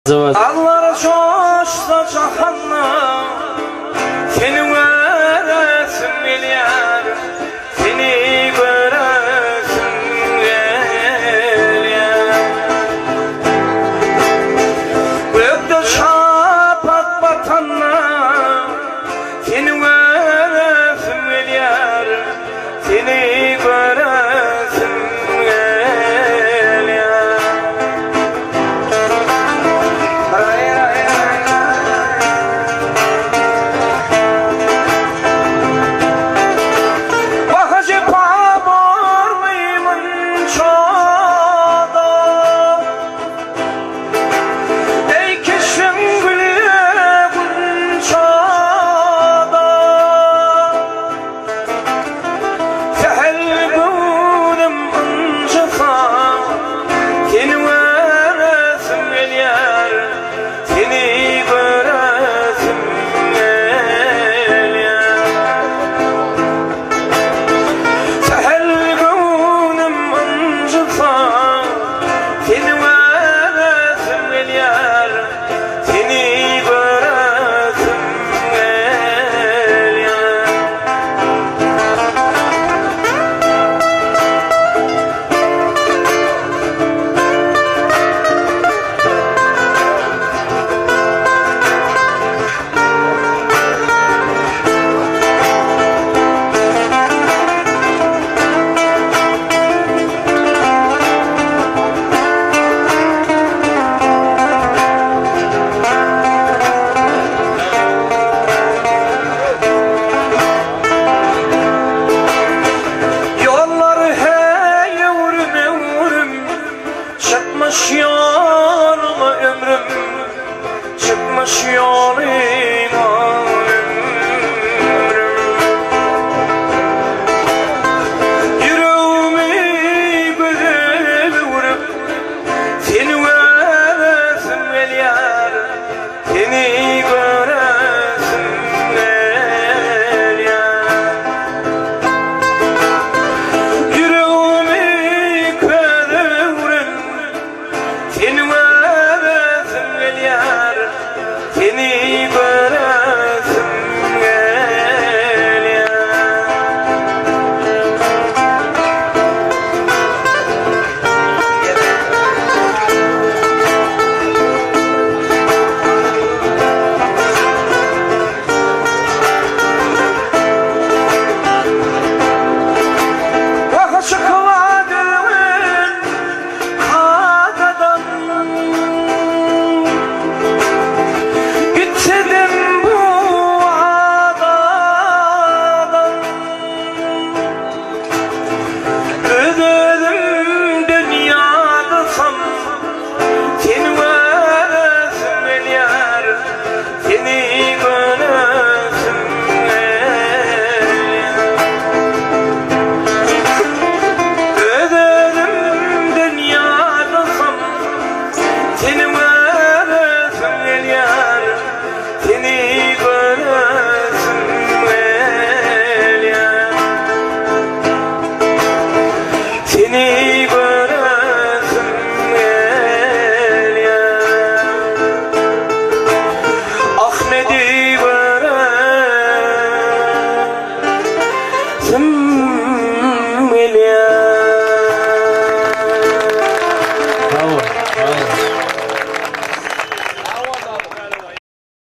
Daglar joşsa jahanda, Seni göresim gelýär, Seni göresim gelýär. Gökde şapak batanda, Seni göresim gelýär, Seni göresim gelýär. Wah jepa bormy munçada Eý keşbiň güli gunçada Sähel göwnüm ynjasa, Seni göresim gelýär, Seni göresim gelýär. Sähel göwnüm ynjasa, Seni göresim gelýär, Seni göresim gelýär. Ýollar heý öwrüm-öwrüm, Çykmyş ýoluma ömrüm, Çykmyş ýoluma.